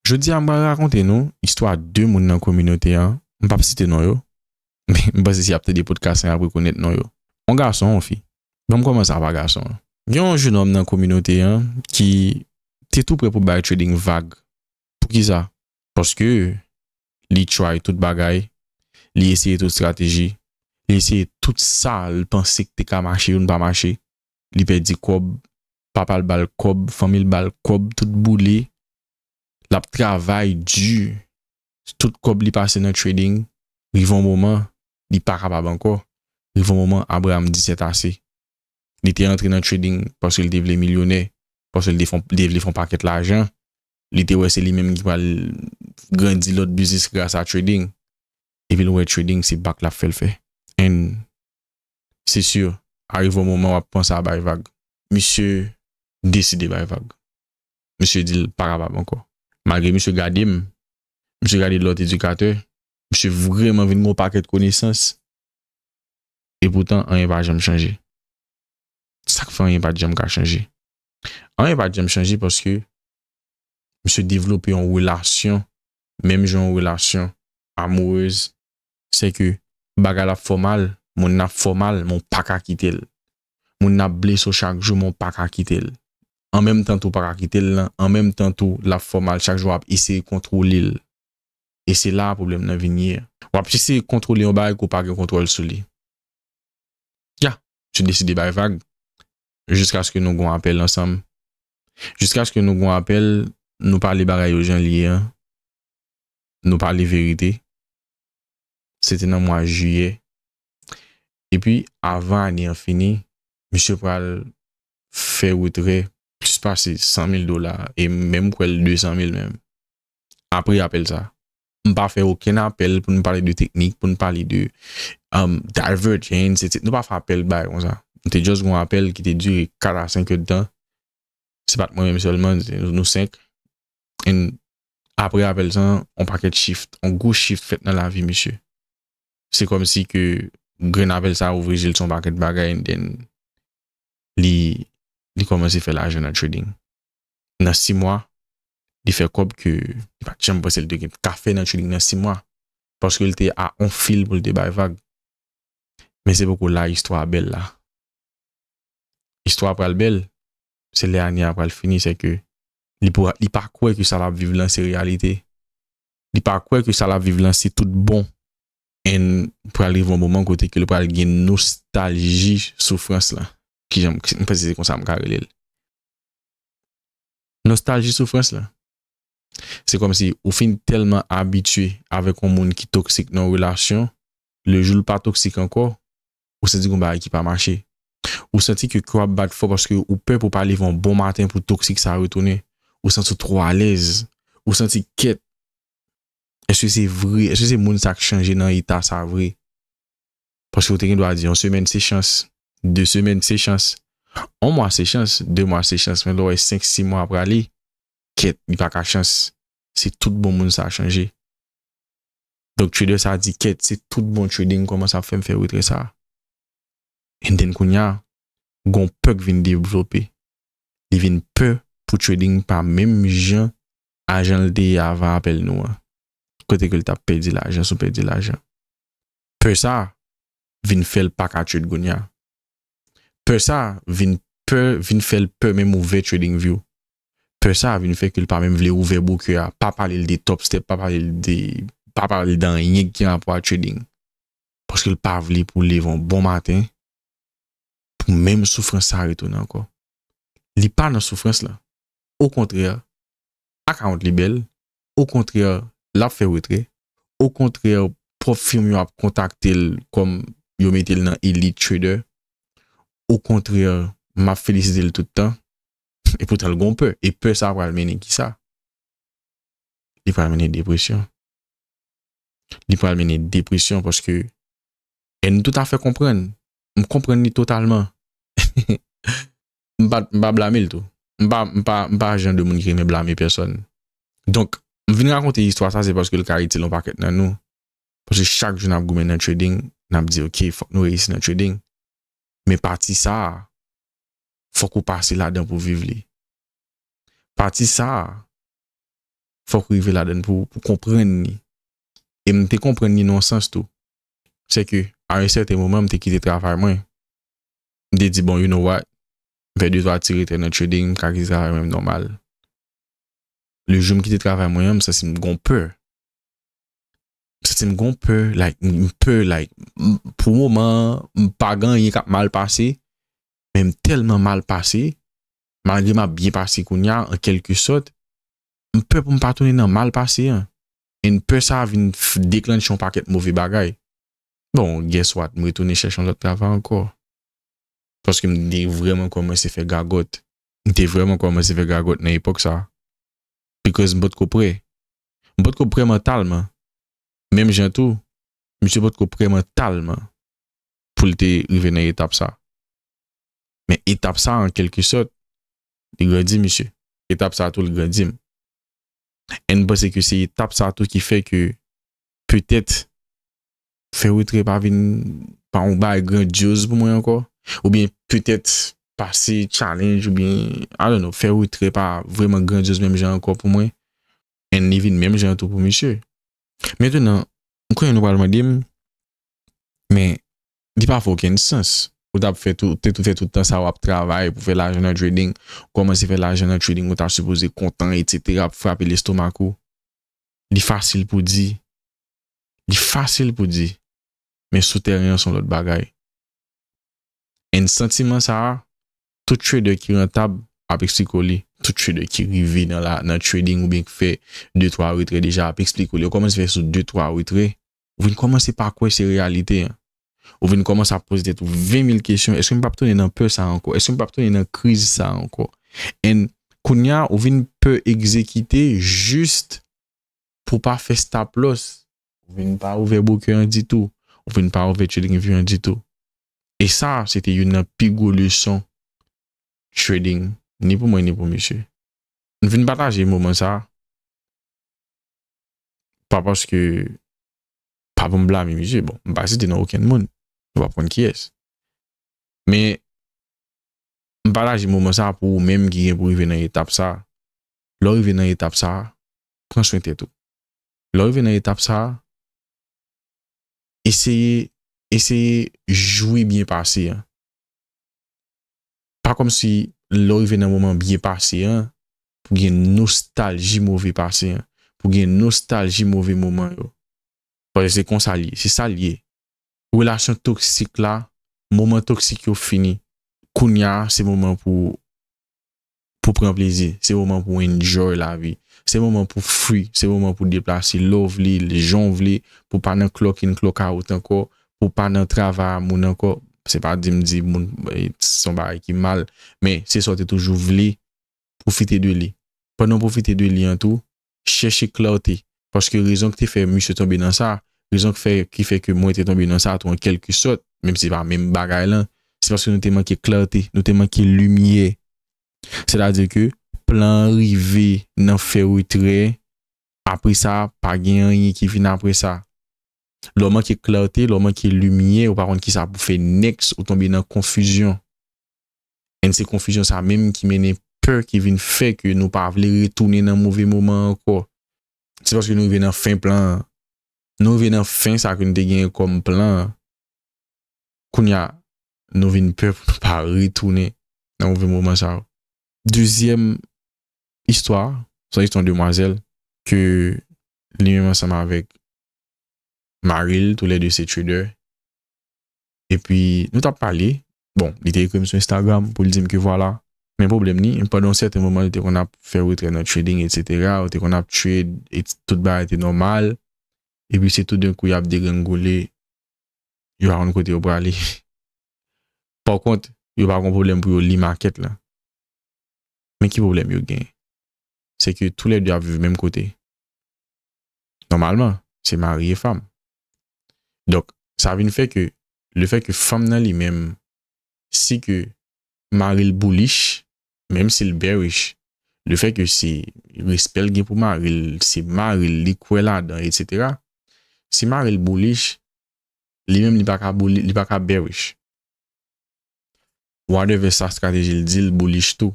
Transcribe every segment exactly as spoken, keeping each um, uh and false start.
Jodi a, m pral rakonte nou istwa de moun nan kominote an. M p ap site non yo, men m panse si y ap tande podcast la, y ap rekonèt non yo. Yon gason, yon fi. Ban m kòmanse pa gason an. Gen yon jenòm nan kominote an ki te tou prè pou bay trading vag. Poukisa? Paske li try tout bagay, li eseye tout estrateji, li eseye tout sa l panse ki te ka mache, youn pa mache. Li pèdi kòb, papa l ba l kòb, fanmi l ba l kòb, tout boule. L ap travay di. Tout kòb li pase nan trading, rive yon moman, li pa kapab ankò. Rive yon moman, Abraham di sètase. Li te antre nan trading paske li te vle milyonè, paske li te fon, li te vle fè yon pakèt lajan. Li te wè se li menm ki pral grandi lòt biznis gras a trading. Epi l wè trading se bak l ap fè l fè. And se si, arive yon moman w ap panse a bay vag. Misye deside bay vag. Misye di l pa kapab ankò. Malgre misye gade m, misye gade lòt edikatè, misye vrèman vin gen yon pakèt konesans. Epoutan, anyen pa janm chanje. Sa k fè anyen pa t janm ka chanje? Anyen pa t janm chanje paske misye devlope yon relasyon, menm jan yon relasyon amourez, se ke bagay la ap fè w mal, moun nan ap fè w mal, men w pa ka kite l. Moun nan ap blese w chak jou, men w pa ka kite l. An menm tan tou w pa ka kite l lan, an menm tan tou l ap fè w mal chak jou, w ap eseye kontwole l. E se la a pwoblèm nan vin ye. W ap eseye kontwole yon bagay ke w pa gen kontwòl sou li. Ya, misye deside bay vag. Jiskaske nou gen yon apèl ansanm. Jiskaske nou gen yon apèl, nou pale bagay yo jan l ye an. Nou pale verite. Se te nan mwa jiyè. Epi, avan ane an fini, misye pral fè retrè plis pase san mil dola, e menm kwè l de san mil menm. Apre apèl sa, m pa fè okenn apèl pou n pale de teknik, pou n pale de, um, divergence, etsetera. Nou pa fè apèl bagay konsa. Nou te just gen yon apèl ki te dire kat a senk èdtan. Se pa t mwen menm sèlman, se nou, nou senk. And apre apèl sa, yon pakèt shift, yon gwo shift fèt nan lavi misye. Se kòmsi ke grenn apèl sa ouvri je l sou yon pakèt bagay, and then li, li kòmanse fè lajan nan trading. Nan sis mwa, li fè kòb ke li pa t janm panse li te gen ka fè nan trading nan sis mwa. Paske li te a on fil pou li te bay vag. Men se poko la istwa a bèl la. Istwa a pral bèl, se lè ane a pral fini, se ke li pou, li pa kwè ke sa l ap viv lan se reyalite. Li pa kwè ke sa l ap viv lan se tout bon. And pral rive yon moman kote ke l pral gen nostalji soufrans lan. Kijan m, m panse se konsa m ka rele l. Nostalji soufrans lan. Se kòmsi ou fin tèlman abitye avèk yon moun ki toksik nan yon relasyon, le jou l pa toksik ankò, ou santi gon bagay ki pa mache. Ou santi ke kè w ap bat fò paske ou pè pou w pa leve yon bon maten pou toksik sa retounen. Ou santi w twò alèz. Ou santi kèt. Èske se vre? Èske se moun sa k chanje nan eta sa vre? Paske ou te gen dwa di, yon semèn se chans, de semèn se chans, yon mwa se chans, de mwa se chans, men lè w wè senk, sis mwa prale, kèt, li pa ka chans. Se tout bon moun sa chanje. Donk, trader sa di, kèt, se tout bon trading kòmanse ap fè m fè retrè sa. And then, kounye a, gon pè k vin devlope. Li vin pè pou trading pa menm jan a jan l te ye avan apèl nou an. Kote ke l t ap pèdi lajan sou pèdi lajan. Pè sa vin fè l pa ka trade kounye a. Pè sa vin pè, vin fè l pè menm ouvè TradingView. Pè sa vin fè ke l pa menm vle ouvè broker a, pa pale l de Top Step, pa pale l de, pa pale l de anyen ki gen rapò a trading. Paske l pa vle pou leve yon bon maten, pou menm soufrans sa retounen ankò. Li pa nan soufrans lan. Okontrè, akawont li bèl. Okontrè, l ap fè retrè. Okontrè, pwòp fim yo ap kontakte l kòm yo mete l nan elite trader. Okontrè, m ap felisite l tout tan. Epoutan, l gon pè. E pè sa pral mennen kisa? Li pral mennen depresyon. Li pral mennen depresyon paske, e nou toutafè konprann. M konprann li totalman. M pa, m pa blame l tou. M pa, m pa, m pa jan de moun ki renmen blame pèsòn. Donk, m vin rakonte istwa sa, se paske l ka itil yon pakèt nan nou. Paske chak jou n ap goumen nan trading, n ap di, "Ok, fòk nou reyisi nan trading." Men pati sa a, fòk ou pase ladan pou viv li. Pati sa a, fòk ou rive ladan l pou, pou konprann li. E m te konprann li nan yon sans tou. Se ke, a yon sèten moman, m te kite travay mwen. M te di, bon, you know what? M fè de twa ti retrè nan trading, m ka kite travay mwen nòmal. Le jou m kite travay mwen an, m santi m gon pè. M santi m gon pè, like, m pè, like, m- pou moman an, m pa gen anyen k ap mal pase, men m tèlman mal pase, malgre m ap byen pase kounye a, an kèlke sòt, m pè pou m pa tounen nan mal pase an. E m pè sa vin f- deklanche yon pakèt move bagay. Bon, guess what? M retounen chèche yon lòt travay ankò. Paske m te vrèman kòmanse fè gagòt. M te vrèman kòmanse fè gagòt nan epòk sa. Because m potko prè. M potko prè mantalman. Menm jan tou, misye potko prè mantalman pou l te rive nan etap sa. Men etap sa, an kèlke sòt, li grandi misye. Etap sa tou, li grandi m. E m panse ke se etap sa tou ki fè ke petèt fè retrè pa vin pa yon bagay grandyoz pou mwen ankò. Oubyen petèt pase challenge oubyen, I don't know, fè retrè pa vrèman grandyoz menm jan ankò pou mwen. And li vin menm jan tou pou misye. Mentenan, m konnen nou pral mande m, men li pa fè okenn sans. Ou t ap fè tout, te tou fè tout tan sa w ap travay pou fè lajan nan trading, ou kòmanse fè lajan nan trading, ou ta sipoze kontan, etsetera, ap frape lestomak ou. Li fasil pou di. Li fasil pou di. Men sou tèren an, se yon lòt bagay. And santiman sa a, tout trader ki rantab ap eksplike w li. Tout trader ki rive nan la, nan trading oubyen ki fè de twa retrè deja ap eksplike w li. Yo kòmanse fè sou de twa retrè. Ou vin kòmanse pa kwè se reyalite an. Ou vin kòmanse ap poze tèt ou ven mil kesyon. Èske m p ap tounen nan pè sa ankò? Èske m p ap tounen nan kriz sa ankò? And kounye a, ou vin pè egzekite jis pou pa fè stop loss. Ou vin pa ouvè broker an ditou. Ou vin pa ouvè trading view an ditou. E sa, se te youn nan pi gwo leson trading, ni pou mwen, ni pou misye. M vin pataje moman sa, pa paske, pa pou m blame misye. Bon, m pa site non okenn moun. Nou p ap konn kiyès. Men, m pataje moman sa pou ou menm ki gen pou rive nan etap sa. Lè w rive nan etap sa, pran swen tèt ou. Lè w rive nan etap sa, eseye, eseye jwi byen pase an. Pa kòmsi lè w rive nan moman byen pase an, pou gen nostalji move pase an, pou gen nostalji move moman yo. Paske se konsa l ye, se sa l ye. Relasyon toksik la, moman toksik yo fini. Kounye a, se moman pou, pou pran plezi. Se moman pou enjoy lavi. Se moman pou free. Se moman pou deplase lè w vle, jan w vle, pou pa nan clock in, clock out ankò, pou pa nan travay a moun ankò. Se pa di m di moun, eh, se yon bagay ki mal, men se sa w te toujou vle, pwofite de li. Pandan w pwofite de li an tou, chèche klète. Paske rezon ki te fè misye tonbe nan sa, rezon ki fè, ki fè ke mwen te tonbe nan sa tou an kèlke sòt, menm si se pa menm bagay lan, se paske nou te manke klète, nou te manke limyè. Sètadi ke plan an rive nan fè retrè, apre sa, pa gen anyen ki vin apre sa. Lè w manke klète, lè w manke limyè, ou pa konn kisa pou fè next, ou tonbe nan konfizyon. And se konfizyon sa menm ki mennen pè ki vin fè ke nou pa vle retounen nan move moman an ankò. Se paske nou rive nan fen plan an. Nou rive nan fen sa ke nou te genyen kòm plan an. Kounye a, nou vin pè pou nou pa retounen nan move moman sa yo. Dezyèm istwa, se yon istwa demwazèl ke li menm ansanm avèk mari l, toulède se trader. Epi, nou t ap pale. Bon, li te ekri m sou Instagram pou l di m ke vwala. Men pwoblèm ni, pandan yon sèten moman, li te konn ap fè retrè nan trading, etsetera. Yo te konn ap trade, et tout bagay te nòmal. Epi, se toudenkou, y ap degrengole. Yo pa konn kote yo prale. Pakont, yo pa gon pwoblèm pou yo li makèt la. Men ki pwoblèm yo gen? Se ke toulède ap viv menm kote. Nòmalman, se mari e fanm. Donk, sa vin fè ke, lefèt ke fanm nan li menm, si ke mari l bullish, menm si l bearish, lefèt ke se respè l gen pou mari l, se mari l, li kwè ladan, etsetera. Si mari l bullish, li menm li pa ka bulli-, li pa ka bearish. Whatever sa strateji l di l bullish tou.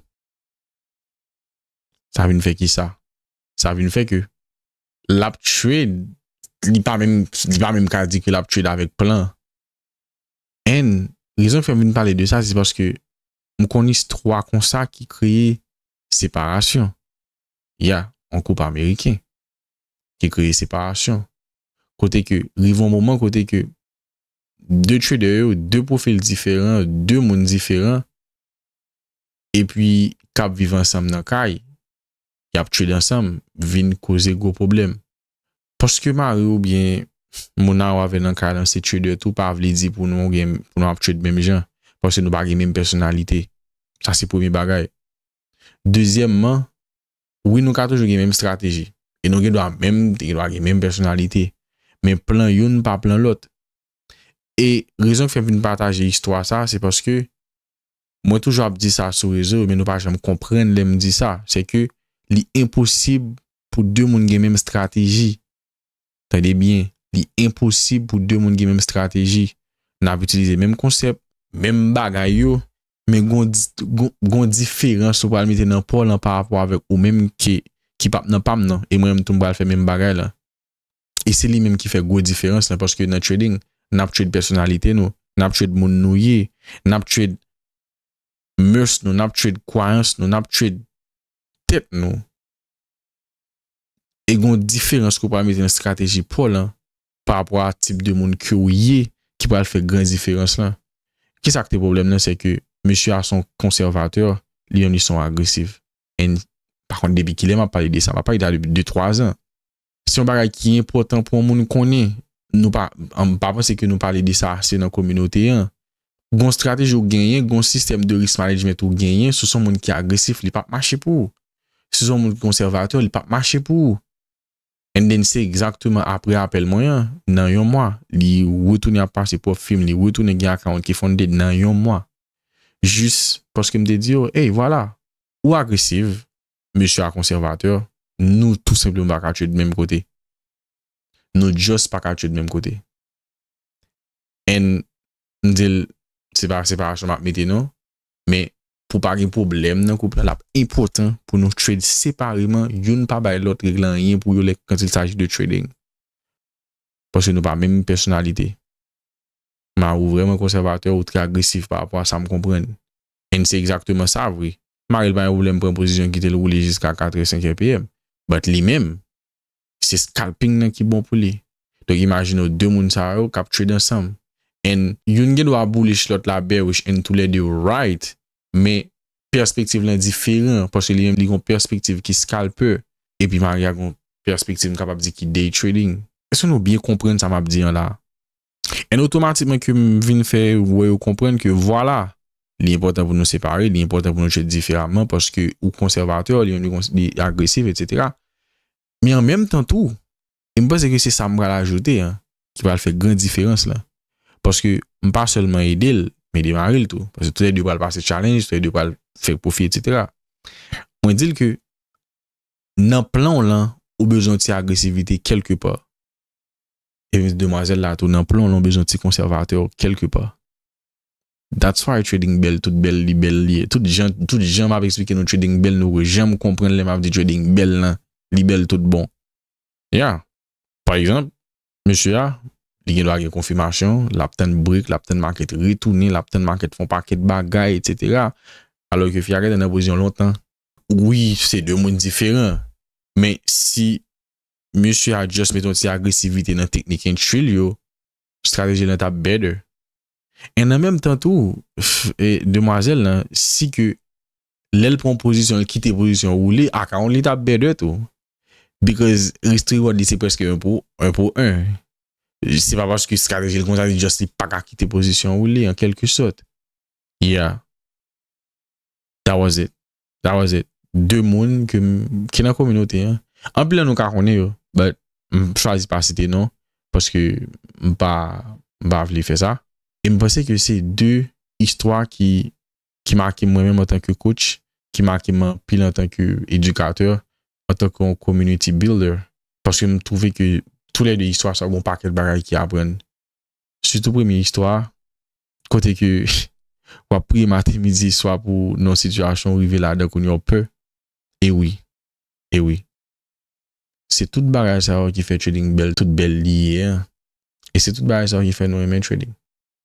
Sa vin fè ki sa? Sa vin fè ke l ap trade, li pa menm, li pa menm ka di ke l ap trade avèk plan. And rezon ki fè m vin pale de sa, se paske m konn istwa konsa ki kreye separasyon. Ya, yon koup ameriken ki kreye separasyon. Kote ke, rive yon moman kote ke de trader yo, de pwofil diferan, de moun diferan, epi k ap viv ansanm nan kay, y ap trade ansanm, vin koze gwo pwoblèm. Paske mari w oubyen moun a w avè nan kay lan se trader tou, pa vle di pou nou gen, pou nou ap trade menm jan. Paske nou pa gen menm pèsonalite. Sa se premye bagay. Dezyèmman, wi, nou ka toujou gen menm estrateji. E nou gen dwa menm, gen dwa gen menm pèsonalite. Men plan youn pa plan lòt. E rezon ki fè m vin pataje istwa sa, se paske mwen toujou ap di sa sou rezo, men nou pa janm konprann lè m di sa. Se ke li enposib pou de moun gen menm estrateji. Tande byen, li enposib pou de moun gen menm estrateji. N ap itilize menm konsèp, menm bagay yo, men gon, di- gon, gon diferans ou pral mete nan pa w lan pa rapò avèk ou menm ki, ki p ap nan pa m nan, e mwen menm tou m pral fè menm bagay la. E se li menm ki fè gwo diferans lan, paske nan trading, n ap trade pèsonalite nou, n ap trade moun nou ye, n ap trade mœurs nou, n ap trade kwayans nou, n ap trade tèt nou. E gon diferans ke w pral mete nan estrateji pa w lan pa rapò a tip de moun ke w ye ki pral fè gran diferans lan. Kisa k te pwoblèm nan? Se ke mesye a se yon konsèvatè, li menm li se yon agresif. And, pa kont depi kilè m ap pale de sa, m ap pale de sa depi de twa zan. Se yon bagay ki enpòtan pou yon moun konnen. Nou pa, m pa panse ke nou pale de sa ase nan kominote an. Gon estrateji ou genyen, gon sistèm de risk management ou genyen, si w se yon moun ki agresif, li p ap mache pou ou. Si w se yon moun ki konsèvatè, li p ap mache pou ou. And then se egzakteman apre apèl mwen an, nan yon mwa, li retounen ap pase pwòp fim, li retounen gen account ki funded nan yon mwa. Jis paske m te di yo, hey, vwala, ou agresif, mesye a konsèvatè, nou tou senpleman pa ka trade menm kote. Nou just pa ka trade menm kote. And m di l, se pa separasyon m ap mete non, men pou pa gen pwoblèm nan koup la, l ap enpòtan pou nou trade separeman, youn pa bay lòt règle anyen pou yo lè quand il s'agit de trading. Paske nou pa menm pèsonalite. Mari w vrèman konsèvatè, ou trè agresif pa rapò a sa m konprann. And se egzakteman sa vre. Mari l pa gen pwoblèm pran pozisyon kite l woule jiska katrè, senkè P M. But li menm, se scalping nan ki bon pou li. Donk imajine w de moun sa yo k ap trade ansanm. And youn gen dwa bullish, lòt la bearish, and toulède yo right, men pèspektiv lan diferan, paske li menm li gon pèspektiv ki scalper, epi mari a gon pèspektiv m kapab di ki day trading. Èske nou byen konprann sa m ap di an la? And otomatikman ke m vin fè wè yo konprann ke vwala, li enpòtan pou nou separe, li enpòtan pou nou trade diferaman, paske ou konsèvatè, li menm li kons- li agresif, etsetera. Men an menm tan tou, e m panse ke se sa m pral ajoute an, ki pral fè gran diferans lan. Paske m pa sèlman ede l, m ede mari l tou. Paske toulède pral pase challenge, toulède pral fè pwofi, etsetera. Mwen di l ke nan plan w lan, ou bezwen yon ti agresivite kèlkepa. E demwazèl la tou nan plan w lan, ou bezwen yon ti konsèvatè kèlkepa. That's why trading bèl, tout bèl, li bèl, li, tout jan, tout jan m ap eksplike nou trading bèl, nou janm konprann lè m ap di trading bèl lan, li bèl tout bon. Yeah. Pa egzanp, mesye a, li gen dwa gen konfimasyon, l ap tann break, l ap tann market retounen, l ap tann market fè yon pakèt bagay, etsetera. Alò ke fi a gentan nan pozisyon lontan. Wi, se de moun diferan. Men si mesye a just mete yon ti agresivite nan teknik entry l yo, estrateji lan t ap better. And an menm tan tou, f- e, demwazèl lan, si ke lè l pran pozisyon, l kite pozisyon woule, account li t ap better tou. Because risk to reward li se prèske en pou en pou en. Se pa paske estrateji l konsa, li just li pa ka kite pozisyon woule, an kèlke sòt. Yeah. That was it. That was it. De moun ke m- ki nan kominote an. Anpil nan nou ka konnen yo, but m chwazi pa site non, paske m pa, m pa vle fè sa. E m panse ke se de istwa ki, ki make mwen menm antanke coach, ki make m anpil antanke edikatè, antanke yon community builder. Paske m twouve ke toulède istwa sa gon pakèt bagay ki aprann. Sitou premye istwa, kote ke w ap priye maten, midi, swa pou nan yon sitiyasyon w rive ladan kounye a w pè. E wi. E wi. Se tout bagay sa yo ki fè trading bèl, tout bèl li ye an. E se tout bagay sa yo ki fè nou renmen trading.